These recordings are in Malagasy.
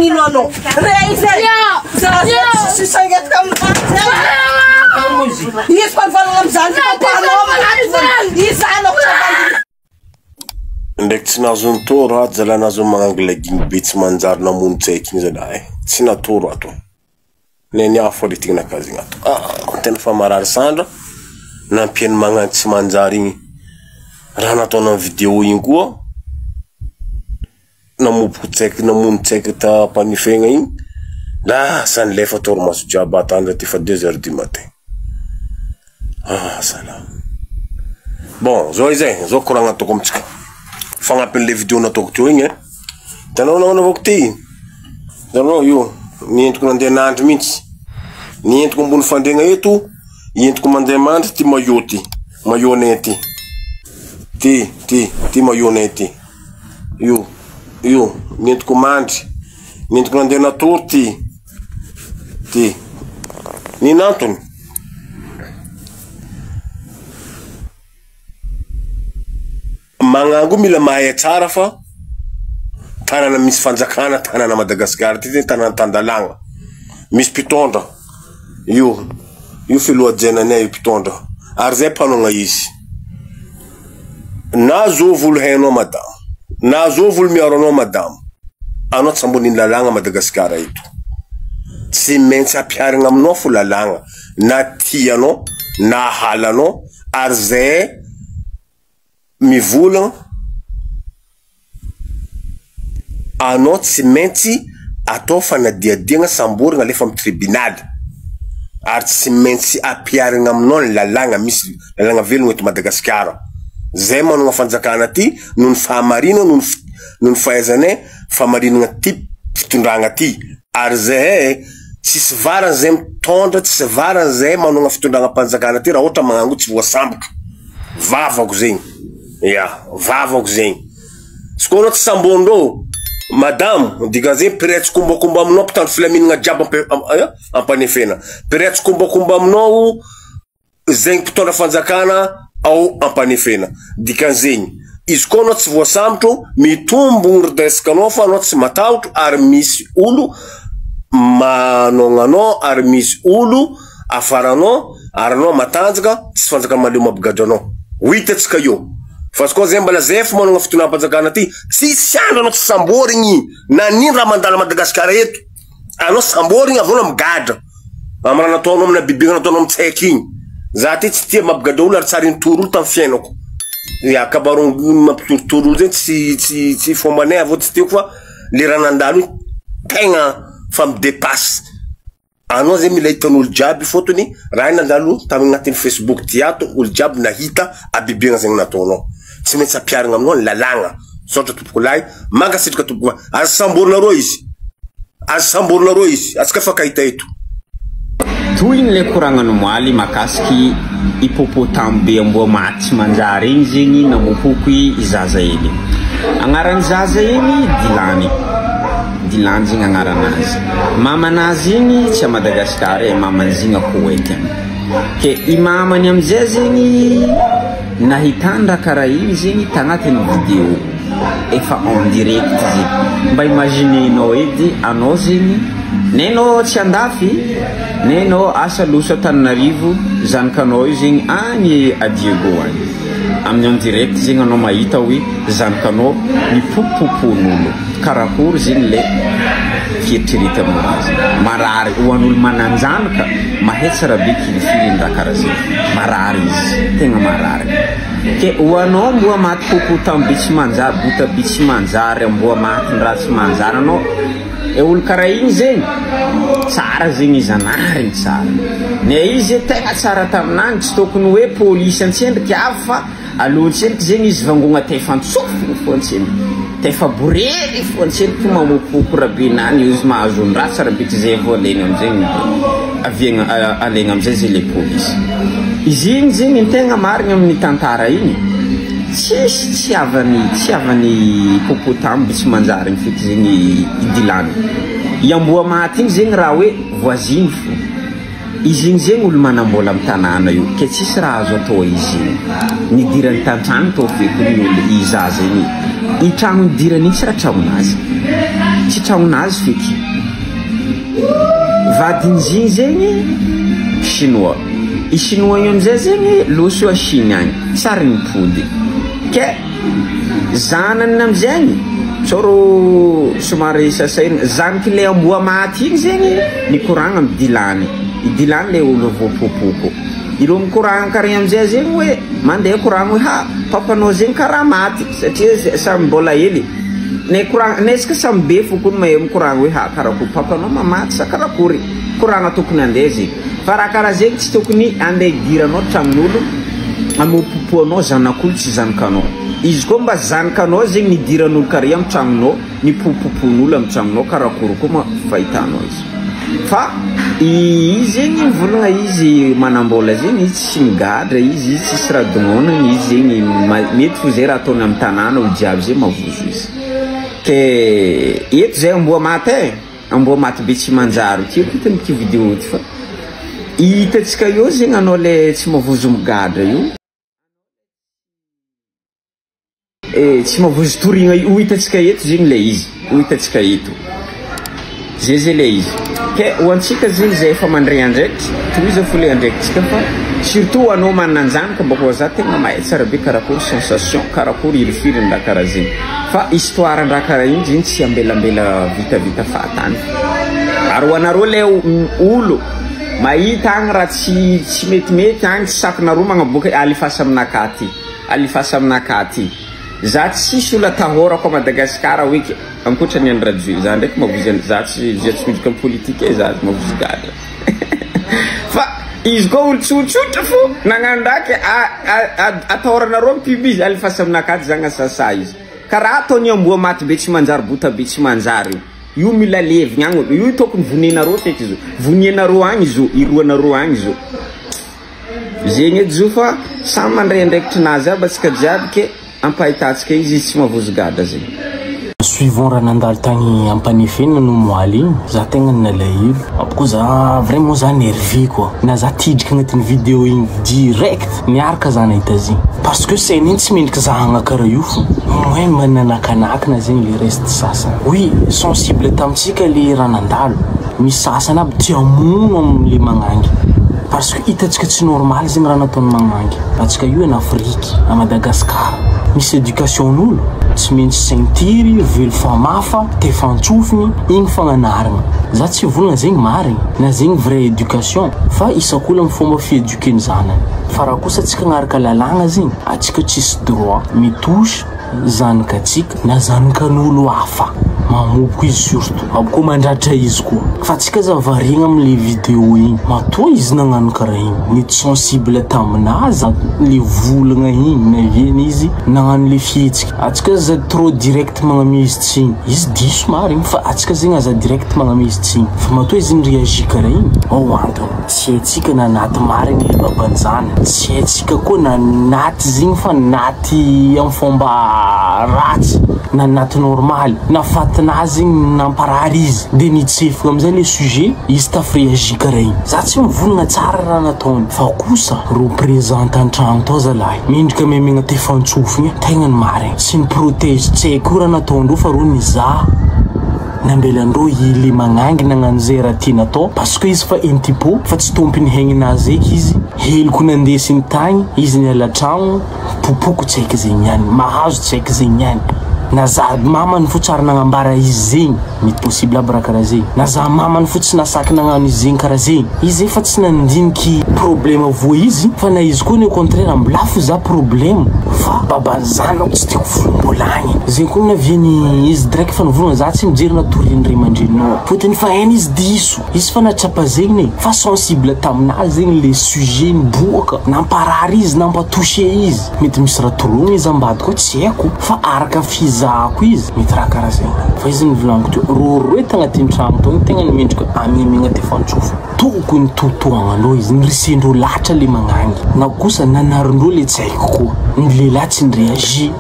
Nino anao. Re izy e. Za tsy sangetika amin'ny Izy fa nivalana amin'izany fampanao manatona. Izy anao tsy avandina. Ndraiky tsy nahazo nitoro ato zalahy nahazo magnangy laginy be tsy manjary namono tsaiky igny zalahy eh. Tsy natoro ato. Neny afo aretigna-nakazy igny ato. Ah, tena fa marary sandra nampiany magnangy tsy manjary igny. Raha nataonao amin'ny vidéo igny koa Namopoko tsaiky namono tsaiky ta ampanefegna igny, lasa nilefa torimaso jiaby atandra ty fa deux heures du matin. Ah zalahy. Bon, zao izy e, zao koragna ataoko amintsika. Fagnampin'le vidéo nataoko teo igny e. Hitanao nagnanaovako ty? Hitanao io, nientiko nandeha nandry mihitsy. Nientiko ambony fandriagna eto, entiko mandeha mandry ty maillot ty, maillot nay ty. Ty, ty, ty maillot nay ty. Io, io, nentiko mandry, nentiko nandeha natory ty, ty. Nino antony? Magnango mila mahay tsara fa tanana misy fanjakana tanana Madagasikara ty zany tanana tan-dalàgna. Misy mpitondra io, io filoha jenanay io mpitondra ary zay mpanogna izy. Na zovy olo hainao madama, na zovy olo miaro anao madama, anao tsy ambonin'ny lalàgna Madagasikara eto. Tsy maintsy ampiharigna aminao fo lalàgna na tianao na halanao ary zay mivolagna Anao tsy maintsy atao fanadihadiagna samborigna alefa am tribinaly ary tsy maintsy ampiharigna aminao ny lalàgna misy lalàgna velogna eto Madagasikara zay manogna fanjakana ty noho ny fahamarina noho ny noho ny fahaizanay fahamarinagna ty fitondragna ty ary zahay tsisy varany zay mitondra tsisy varany zay manogna fitondragnam-panjakana ty raha ohatra magnango tsy voasambotra vavako zegny ya vavako zegny Izy koa anao tsy sambondreo madamo dikan'izay mpiray tsikombakomba aminao mpitandro filaminana jiaby ampanefena mpiray tsikombakomba aminao zegny mpitondra fanjakana ao ampanefena dikan'izegny izy koa anao tsy voasambotro mitombo ny risque anao fa anao tsy matahotro ary misy olo manogna anao ary misy olo afaranao ary anao matanjaka tsisy fanjakana mahaleo mampigadra anao ho hitantsika eo fa izy koa zay mbola zay fo manogna fitondram-panjakana ty tsisy andro anao tsy samborigny na nino raha mandalo Madagasikara eto anao samborigny avy eo anao migadra amy raha nataonao amina bibigna nataonao mitsaiky igny za ty tsy tia mampigadra olo ary tsary nitory olo tamy fiainako ya kabaron mampitoritory olo zegny tsy tsy tsy fombanay avy eo tsy tiako fa le raha nandalo igny tegna fa mi-depasse Anao zay mila hitan'olo jiaby fôtony raha iny nandalo tamy agnatin'ny facebook ty ato olo jiaby nahita habibiagna zegny nataonao. Tsy maintsy ampiharigna aminao ny lalàgna. Misaotra tompokolahy, mankasitraka tompoko. Aza samborinareo izy. Aza samborinareo izy. Atsika fankahita eto. Tohiny le koragna nomaly makasiky hippopotame be amboa maty tsy manjary igny zegny namohoko i zaza igny. Agnaran'ny zaza igny Dilany. Dilany zegny agnaranazy. Mamanazy igny tsy a Madagascar e, mamany igny a Koweït agny. Ke i mamany amizay zegny nahitany raha karaha igny zegny tagnatin'ny vidéo efa en direct zegny. Mba imaginer-nao edy anao zegny, nenao tsy andafy, nenao asa loso Antananarivo, zanakanao io zegny agny a Diego agny. Amin'ny en direct zegny anao mahita hoe zanakanao mipopopopon'olo. Karakory zegny le fieritreretanao raha zegny? Marary ho an'olo mananjanaka mahay tsara be kirifiry ny raha karaha zegny. Marary izy, tegna marary. Ke ho anao amboa maty popotam be tsy manjary, bota be tsy manjary, amboa maty ny raha tsy manjary anao, e olo karaha igny zegny, tsara zegny izy anarigny tsara. Ne izy tegna tsara taminany, tsy tokony hoe polisy antsendriky avy fa Aloha antsendriky zegny izy vangogna tefa antsofigny fo antsendriky, tefa borely fo antsendriky mamopoko rabenany izy mahazo ny ratsy rabe tsy zay avao alaigna amizay ny aviagna alaigna amizay zay le polisy. Izy igny zegny ny tegna marigny amin'ny tantara igny tsisy tsy havany tsy havany hippopotame tsy manjary igny feky zegny i Dylan. I amboa maty igny zegny raha hoe voisine fo. Izy igny zegny olo manambola am tanàna io ke tsisy raha azo atao izy igny. Nidirany tantragno tao feky ny olo i zaza igny. I tragno nidirany igny tsy raha tragnonazy. Tsy tragnonazy feky. Vadin'izy igny zegny chinois. I chinois io amizay zegny loso a Chine agny, tsary nipody. Ke zanany amizegny, sao rô somary sasahirana, zanak'ilay amboa maty igny zegny nikoragna amy Dilany, i Dilany le olo voapopoko. Ireo mikoragna kare amizay zegny hoe mandeha koragna hoe ha papanao zegny karaha maty satria samy mbola hely. Nay koragna, nay tsika samy be fo kony mahay mikoragna hoe ha karakory papanao ma maty sa karakory. Koragna tokony andeha zegny. Fa raha karaha zegny tsy tokony andeha hidiranao tragnon'olo amopopoanao zanak'olo tsy zanakanao. Izy koa mba zanakanao zegny nidiran'olo kare am tragnonao, nipopopoan'olo am tragnonao karakory koa ma fahitanao izy. Fa izy zegny mivolagna izy manambola zegny izy tsy migadra izy, izy tsisy raha dognonagna izy zegny mety fo zay raha ataony am tanàna olo jiaby zay mavozo izy. Ke eto zay amboa maty e, amboa maty be tsy manjary tiako hitany ity video ty fa hitantsika eo zegny anao le tsy mavozo migadra io. Eh, tsy mavozo toriagna io, ho hitantsika eto zegny le izy, ho hitantsika eto. Zay zay le izy. Ke ho antsika zegny zay efa mandray andraikitra, tohiza fo le andraikitsika fa surtout ho anao manan-janaka mba ho za tegna mahay tsara be karakory sensation, karakory hirifiry ny raha karaha zegny. Fa histoire ny raha karaha igny zegny tsy ambelambela vitavita fahatany. Ary ho anareo le olo mahita agny raha tsy tsy metimety agny, tsy sakinareo magnaboaka, alefaso aminakahy aty. Alefaso aminakahy aty. Za tsisy olo atahorako a Madagascar hoe ke ankoatra ny an'i Rajoelina. Za ndraiky mavozo an za tsy za tsy miditra am politique e za mavozo gadra. Fa izy koa olo tsotsotra fo nagnano raha ke atahoranareo am pub izy alefaso aminakahy aty za agnasasa izy. Karaha ataon'i amboa maty be tsy manjary bota be tsy manjary io. Io mila levigna agny io tokony vonoinareo feky izy io. Vonoinareo agny izy io, iroanareo agny izy io. Zegny edy zo fa samy mandray andraikitrinazy aby atsika jiaby ke ampahitantsika izy izy tsy mavozo gadra zegny. Suivant raha nandalo tagny Ampanefena no moaly igny, za tegna nalahelo, aby koa za vraiment za nerveux quoi, na za tidriky agnatin'ny video igny direct niaraka za nahita azy igny, parce que scène igny tsy mendriky zahagna karaha io fô, au moins mba nanakanakana zegny le reste sasany, oui sensible tamintsika le raha nandalo, misy sasany aby tia hamono amle magnangy. Parce que hitantsika tsy normal zegny raha nataony magnangy. Antsika io en Afrique, à Madagascar. Misy éducation n'olo, tsy maintsy ceinture, velo famafa, tefantsofigny, igny fagnanaragna. Za tsy hivolagna zegny marigny, na zegny vraie éducation, fa isak'olo am fomba fi-éduquer ny zanany. Fa raha kosa antsika agnaraka lalàgna zegny, antsika tsisy droit mi-touche Zanakatsika na zanakan'olo hafa mamoboka izy surtout aby koa mandratra izy koa fa tsika aza variagna amle video igny matoa izy nagnano karaha igny nety sensible taminazy le volagna igny naviany izy nagnano le fihetsiky atsika aza trop direct magnamia izy tsigny izy diso marigny fa atsika zegny aza direct magnamia izy tsigny fa matoa izy ni-reagir karaha igny ao antony tsy haitsika na naty marigny le baban'zanany tsy haitsika koa na naty zegny fa naty Ty am fomba ratsy na naty normaly na fatinazy igny namparary izy de nitsefoka amizay le sujet izy taf reagir kara igny za tsy mivonona tsara raha nataony fa kosa ro present antragno tao zalahy mendrika memegna tefantsofigny tegna ny marigny tsy ny protege tsy haiko io raha nataondreo fa ro nizaha nambelandreo i le magnangy nagnano zay raha tiany atao parce que izy fa entipo fa tsy tompony hegninazy eky izy heloko nandesiny tagny izy niala tragno Popoko tsy haiko zegny ihany, mahazo tsy haiko zegny ihany. Na za mamany fo tsary nagnambara izy zegny, mety possible aby raha karaha zegny. Na za mamany fo tsy nasaky nagnano izy zegny karaha zegny. Izy efa tsy nandiniky problème voa izy fa na izy koa ny au contraire mbola fo za problème fa baban'ny zanako tsy tiako volombolagny. Zegny koa naviany izy direct fa nivolagna za tsy mijery na torian'ny ray aman-dreninao. Fôtony fa hainy izy diso. Izy fa nahatsapa zegny e, fa sensible taminazy zegny le sujet niboaka, namparary izy, nampa toucher izy, mety misy raha tologny izy ambadika ao tsy haiko fa araka fizahako izy mety raha karaha zegny, fa izy nivolaniko teo, rô roe tagnatin'ny tragno tao igny tegna mendrika amemegna tefantsofina, tokony totoagnandreo izy, nirisendreo latra le magnangy, na kosa nanarindreo le tsy haiko koa, ny lehilahy tsy ni-reagir.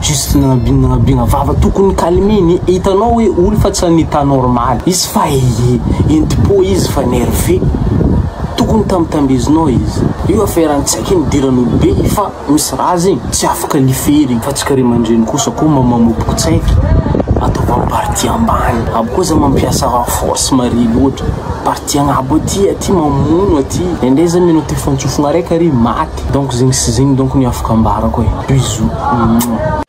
Juste nagnabina nagnabina vava tokony calmer ny hitanao hoe olo fa tsy en état normal izy fa enti-po izy fa nerveux tokony tambitambezinao izy io affaire ny tsy haiko nidiran'olo be fa misy raha zegny tsy afaka liferigny fa tsika ray aman-dreny kosa koa mba mamopoko tsaiky ataova. partie ambany. Aby koa za mampiasa force mare loatra. Partie agnabo aty, aty mamono aty. Indraindray za minao te fantsofogna araiky ary maty. Donc zegny sy zegny donc ny afaka ambarako e. Bisous.